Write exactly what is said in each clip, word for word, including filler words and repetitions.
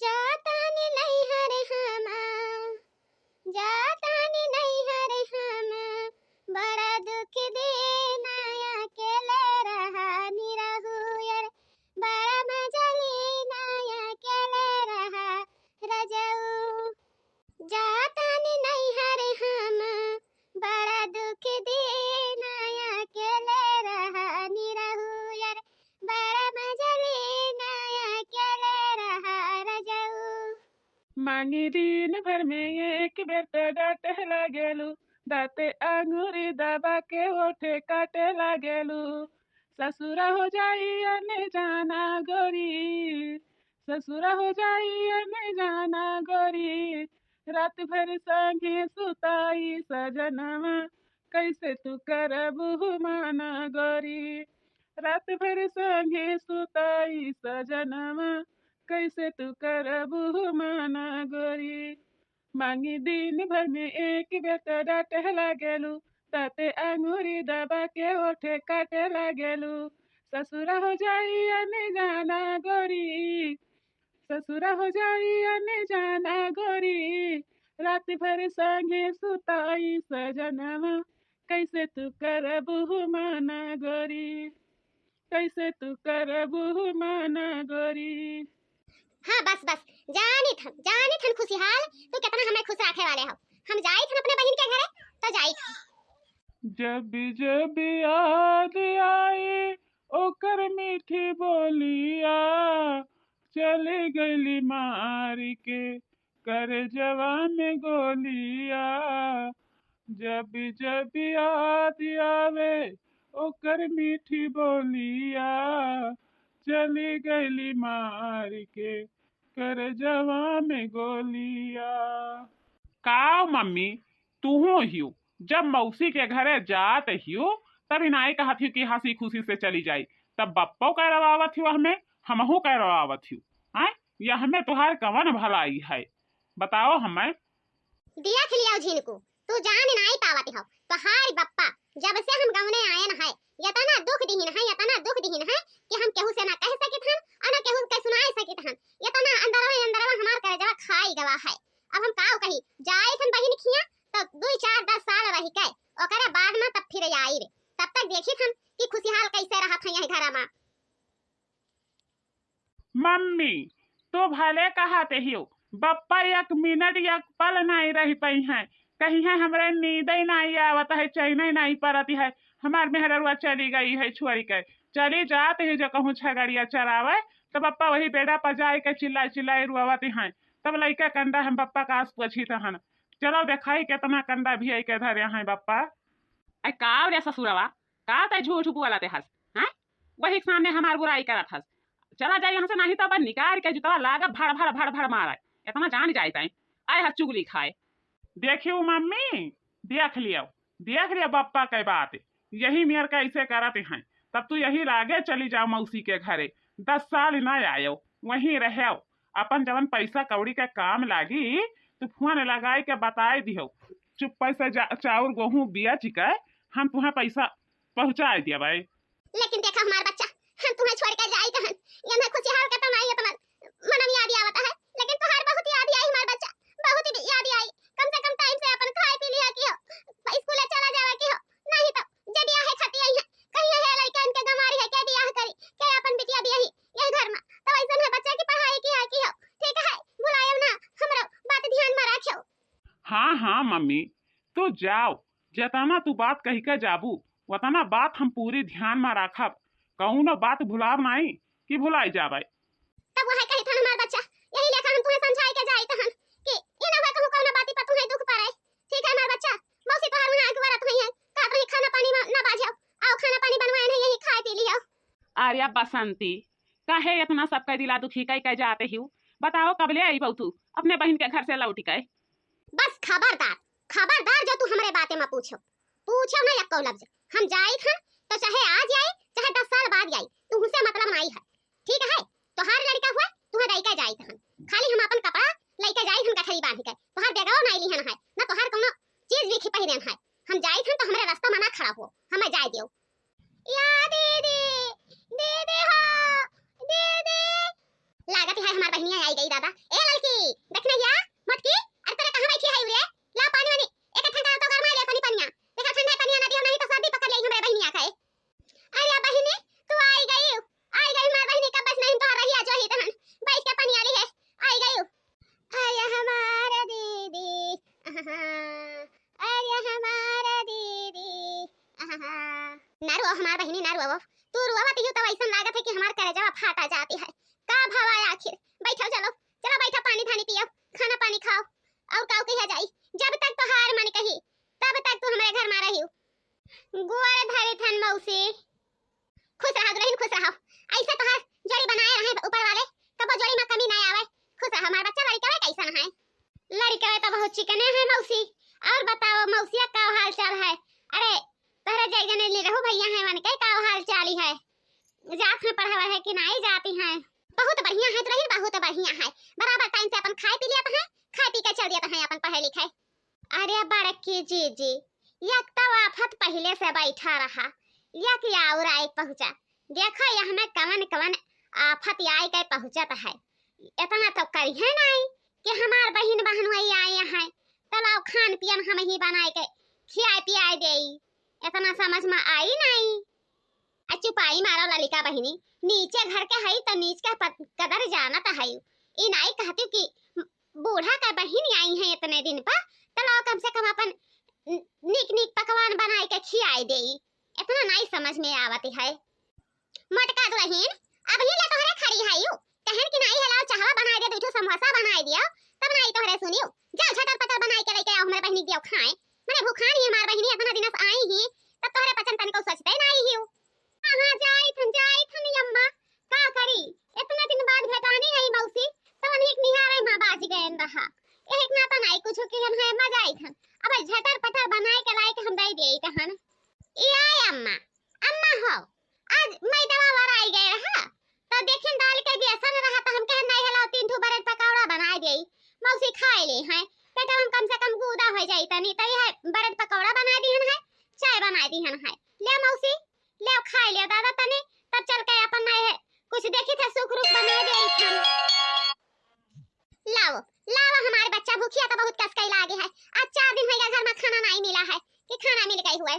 जातानी नैहर हम, जातानी नैहर हम, बड़ा दुख देना अकेले रहा निरहुअर, बड़ा मजा लेना अकेले रहा रजऊ। जातानी नैहर हम, बड़ा दुख देना अकेले रहा निरहुअर, बड़ा मजा लेना अकेले रहा रजऊ। मांगी दिन भर में एक बेर त डांटे लागेलू, दांते आंगुरी दबा के ओठे काटे लागेलू। ससुरा हो जाई अनजाना गोरी, ससुरा हो जाई अनजाना गोरी, रात भर संगे सुताई सजनवा, कैसे तू करबू माना गोरी, रात भर संगे सुताई सजनवा, कैसे तू करबू माना गोरी। मांगी दिन भर में एक बेर त डांटे लागेलू, दांते आंगुरी दबा के ओठे काटे लागेलू। ससुरा हो जाई अनजाना गोरी, ससुरा हो जाई अनजाना गोरी, रात भर संगे सुताई सजनवा, कैसे तू करबू माना गोरी, कैसे तू करबू माना गोरी। हाँ, बस, बस, जानित हन, जानित हन खुशिहाल, तू केतना हमें खुश राखे वाले हो। हम जाइत हन अपने बहिन के घरे, तो जाइत हन। जब जब याद आए ओकर मीठी बोलिया, चली गइली मारी के करजवा में गोलिया। जब जब याद आवे ओकर मीठी बोलिया, चली गइली मारी के करजवा में गोलिया। का मम्मी, तुहूँ हियो, जब मौसी के घरे जात हियो, तब इनाई कहत हियो कि हँसी खुशी से चली जाई, तब बप्पो करवावत हियो हमें, हमहू करवावत हियो। आय, यह हमें तुहार कवन भलाई है, बताओ हमें। दिया खिलियाओ झिनकू, तू जान नाई पावत हो, तोहार बप्पा जब से हम गवने आयन है, यतना दुख दिहिन है, यतना दुख दिहिन है कि हम केहू से ना कह सकित हन और ना केहू के सुनाए सकित हन। यतना अंदरवा अंदरवा हमार करेजवा खाई गवा है। अब हम काव कही, जाइत हन बहिन खिया तो दुई चार दस साल रही के, ओकरे बाद में तब फिर आई रे। तब तक देखित हन कि खुशिहाल कैसे रहत है यही घर में। मम्मी, तू भले कहत हियो, बप्पा एक मिनट एक पल नाई रह पइहैं। कहिहैं हमरे नींदे नाई आवत है, चैने नाई परत है, हमार मेहररुआ चली गई है छोड़ के। चली जात ही जो कहूँ छगड़िया चरावे, तो बप्पा वही बेड़ा पर जाए के चिल्लाई चिल्लाई रुआवत हैं। तब लइका कंडा हम बप्पा का आस पोछित हन। चलो देखाई केतना कंडा भी आई के धरे हैं बप्पा। ऐ का रे ससुरवा, का तै झूठ बोलत हस, हैं? वही के सामने हमार बुराई करत हस। चला जाए यहाँ से, नहीं तो अब निकाल के जुतवा लागा भड़ भड़ भड़ भड़ मारा। इतना जान जाए तै, आए हस चुगली खाए। देखियो मम्मी, देख लियो, देख लियो बप्पा के बात, यही मेर कैसे करत हैं। तब तू यही लागे चली जाओ मौसी के घरे, दस साल ना आयो, वहीं रहो। अपन जवन पैसा कौड़ी के काम लागी, तू फोन लगाई के बताई दिहो। चुप्पे से जा, चाउर गोहूँ बेच के हम तुहें पैसा पहुँचाई देबै। लेकिन देखा हमार बच्चा, हम तुहें छोड़ के जाइत हन, ये मैं खुशिहाल के तो नाई इतना मनम याद आवत है, लेकिन तुहार बहुत याद आई हमार बच्चा, बहुत ही याद आई। कम से कम टाइम से अपन खाए पी लिया की हो, स्कूल चला जावा की हो, नहीं तो जे बियाहे खाती आई है, कहीं है लड़का इनके गंवारी है, के बियाह करी, के अपन बिटिया बियाही यही घर में, तो ऐसा है बच्चा की पढ़ाई की है की हो, ठीक है, भुलायो ना, हमरो बात ध्यान में रखियो। हाँ हाँ मम्मी, तू जाओ, जतना तू बात कही के जाबू, वतना बात हम पूरी ध्यान में राखब, कौनो बात भुलाब नाई कि भुलाई जाबै। तब वह कही थन हमार बच्चा, यही लेखा हम तुहें समझाई के जाइत हन कि ई ना होए कहूँ कौनो बाती पर तुहें दुख पड़े। ठीक है हमार बच्चा, मौसी तोहार वहाँ आग बरत हुई है, कहत रही खाना पानी में ना बाझो, आओ खाना पानी बनवाए नहीं, यही खाए पी लियो। अरे बसंती, काहे इतना सबके दिला दुखी कई के जाते हिउ? बताओ कबले अइबू तू अपने बहिन के घर से लौटि के? बस खबरदार, खबरदार जो तू हमरे बाते में पूछो, पूछो ना एको लफ्ज। हम जाइत हन तो चाहे आज आई, चाहे दस साल बाद आई, तुहसे मतलब नाई है, ठीक है? तोहार लड़का हुआ, तुहें दई के जाइत हन, खाली हम अपन कपड़ा लइके जाइत हन गठरी बांध के, तोहार बेगवा नाई लिहन है, ना तोहार कौनो चीज भी खी पहिरेन है। हम जाइत हन तो हमरे रास्ता में ना खड़ा हो, हमें जाए दियो। या दीदी, दीदी हो, दीदी। लागत है हमार बहिनिया आई गई दादा। ए ओ हमार बहिनी, ना रोवो, तू रोवत ही तो ऐसन लागत है कि हमार करेजवा फाटा जाती है। का भवा आखिर? बैठो, चलो, चलो बैठो, पानी धानी पियो, खाना पानी खाओ, और काऊ कहा जाई? जब तक तोहार मन कही, तब तक तू हमरे घर मा रहियो। गोड़ धरी थन मौसी। खुश रहो दुलहिन, खुश रहो। ऐसे तोहार जोड़ी बनाए रहे ऊपर वाले, कबो जोड़ी मा कमी ना आवे। खुश रहो। हमार बच्चा लड़िकवे कैसन है? लड़िकवे तो बहुत चिकने है मौसी। और बताओ मौसिया, का हाल चाल है? अरे तोहरे जय जने ले रहू भैया है, वन के का हाल चाल है? जात है पढ़ावे है कि नहीं जाती है? बहुत बढ़िया है दुलहिन, बहुत बढ़िया है। बराबर टाइम से अपन खाए पी लिया है, खाए पी के चल दिया है अपन पढ़े लिखे। अरे बड़की जीजी, एक तो आफत पहिले से बैठा रहा, एक और आए पहुँचा। देखो यह में कवन कवन आफत आए के पहुँचत है। इतना तो करिहे नहीं कि हमार बहिन बहनोई आए हैं, तो लाओ खान पियन हम ही बनाए के खियाए पियाए देई। इतना समझ में आई नहीं। आ चुपाई मारो ललिका बहिनी, नीचे घर के हई तो नीच का पत-, कदर जानत हई। ई नाई कहती कि बूढ़ा का बहिन आई है इतने दिन पर, तो लाओ कम से कम अपन न-, नीक नीक पकवान बनाए के खियाए देई। इतना नाई समझ में आवत है। मोटका दुलहिन, अबही ले तोहरे खड़ी है यू, कहन कि नाई है लाओ चाहवा बनाए दे, दू ठो समोसा बनाए दियो, तब नाई तोहरे सुनियो। जाओ झटर पटर बनाए के लेके आओ, हमरे बहिनी के दियो खाए। मने भूखान ही हमार बहिनी इतना दिन से आई ही, तब तोहरे पचन तनिको सोचते नाई हियो। कहाँ जाई थन, जाई थन अम्मा, का करी? इतना दिन बाद भेटानी है मौसी, तो अनेक निहारे मा बाज गए रहा। एक ना तो नाई कुछ किहन है, मजा आई थन। अब झटर पटर बनाए के लाए के हम दे दिए तहन। ए आए अम्मा, अम्मा हो, आज मैदवा वर आई गए रहा, तो देखिन दाल के बेसन रहा, तो हम कहन नहीं हलाओ तीन ठो ब्रेड पकौड़ा बनाए देई, मौसी खाए ले हैं, पेटवा में कम से कम गूदा हो जाई तनी, तो यह ब्रेड पकौड़ा बनाए दिहन है, चाय बनाए दिहन है। ले मौसी, ले खाए ले दादा तनी, तब चल के अपन नहीं है कुछ देखी थे सुख रुख बनाए देई थन। लाओ, लाओ, हमार बच्चा भूखिया तो बहुत कसकई लागे है। आज चार दिन होइगा घर मा खाना नाई मिला है कि खाना मिल गई हुए।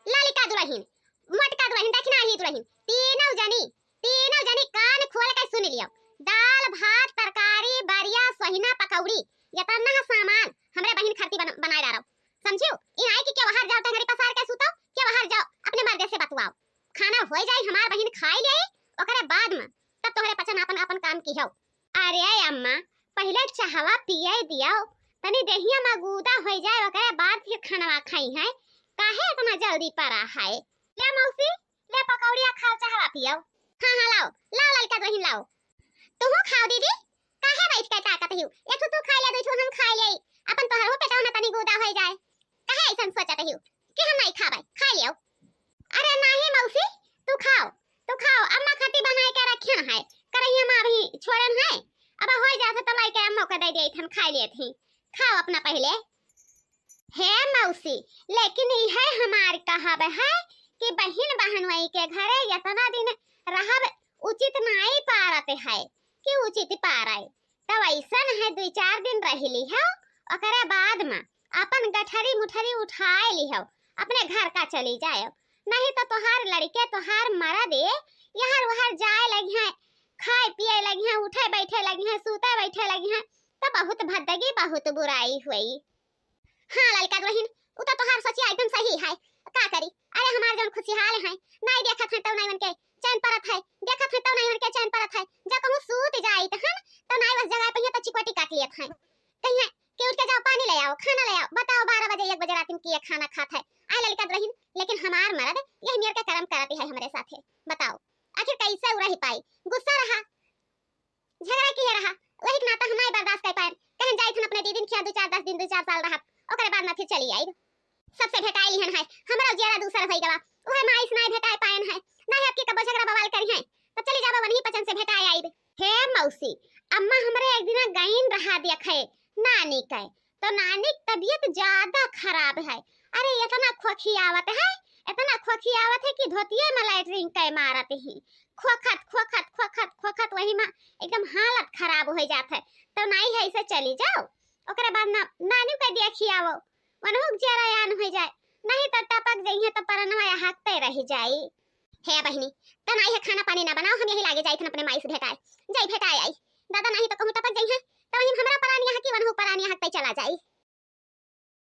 ललिका दुलहिन, मोटका दुलहिन, दखिना ही दुलहिन, तीनों जनी, तीनों जनी कान खोल के सुन लियो। दाल, भात, तरकारी, बरिया, सोहिना, पकौड़ी, इतना सामान हमरे बहिन खरती बन-, बनाए डारो। समझियो? ई नाई कि केहू बाहर जाओ टंगरी पसार के सुतो, केहू बाहर जाओ अपने मर्दे से बतुआओ। खाना होई जाई, हमार बहिन खाई ले, ओकरे बाद मा तब तोहरे पचन आपन आपन काम किहो। अरे अम्मा, पहिले चाहवा पिए दियो, तनी देहिया मा गूदा होई जाए, ओकरे बाद फिर खानवा खाई है। काहे इतना जल्दी परा है? ले मौसी, ले पकौड़िया खाओ, चाहवा पियो। हाँ, हाँ, लाओ, लाओ ललिका दुलहिन लाओ। तुहू खाओ दीदी, काहे बैठ के ताकत हियो? एक ठो तू खाई ले, दू ठो हम खाई ले, अपन तोहर हो पेटवा ना तनी गूदा होई जाए। काहे ऐसन सोचत हियो कि हम नहीं खाबे? खाई लियो। अरे नाही मौसी, तू खाओ, तू खाओ, अम्मा खाती बनाए के रखियन है, करहिया मा अभी छोड़न है, अब होई जात है तो लाइके अम्मा के दे दिए, हम खाई लेत ही, खाओ अपना पहिले। हे मौसी, लेकिन इहे हमार कहब है कि बहिन बहनोई के घरे इतना दिन रहब उचित नाई पारत है कि उचित पारय। तब ऐसन है दुई चार दिन रह लिहो, ओकरे बाद मा अपन गठरी मुठरी उठाए लिहो, अपने घर का चली जायो। नहीं तो तोहार लड़के तोहार मरद यहर वहर जाए लगिहैं, खाए पिए लगिहैं, उठे बैठे लगिहैं, सूते बैठे लगिहैं, तो बहुत भद्दगी बहुत बुराई हुई। हाँ ललका दुलहिन, उ तो तोहार सोचिया एकदम सही है। का करी, अरे हमार जौन खुशिहाल है, नाई देखत है तौ नाई उनके चैन परत है, देखत है तौ नाई उनके चैन परत है। जब कहूँ सूत जाइत हन, तौ नाई बस जगह पहिया तो चिकोटी काट लियत है। कहिहैं कि उठ के जाओ पानी ले आओ, खाना ले आओ। बताओ बारह बजे एक बजे रात में किए खाना खात है। आए ललका दुलहिन, लेकिन हमार मरद यही मेर के करम करत है हमरे साथे। बताओ आखिर कैसे उ रह पाई? गुस्सा रहा, झगड़ा किहे रहा, वही के नाता हम नाई बर्दाश्त कर पाएन। कहन जाइत हन अपने दीदी के खिया दू चार दस दिन, दू चार साल रहब, ओकरे बाद ना फिर चली आइब। सबसे भेटाई लिहन है, हमरा जियरा दूसर होई गवा, उहे माई से नाई भेटाए पाएन है, नाई आपके कबो झगड़ा बवाल करिहैं, तो चली जाबो वनही पचन से भेटाए आइब। हे मौसी, अम्मा हमरे एक दिना गईन रहा देखे नानी के, तो नानी के तबीयत ज्यादा खराब है। अरे इतना खोखी आवत है, इतना खोखी आवत है कि धोतिये में लैट्रिन के मारत ही। खोखत, खोखत, खोखत, खोखत वही में एकदम हालत खराब हो जात है। तो नाई है ऐसे चली जाओ, ओकरे बाद ना नानी के देखी आवो, वनहु के जरा यान हो जाए, नहीं तो टपक जइहे तो परनवा हकते रह जाई। हे बहिनी, तो नाई है खाना पानी ना बनाओ, हम यही लागे जाइत हन अपने माई से भेटाए, जाई भेटाए आई। दादा नहीं तो कहूँ टपक जइहे, तो वही हमरा परानिया हकी वनहु परानिया हकते चला जाई।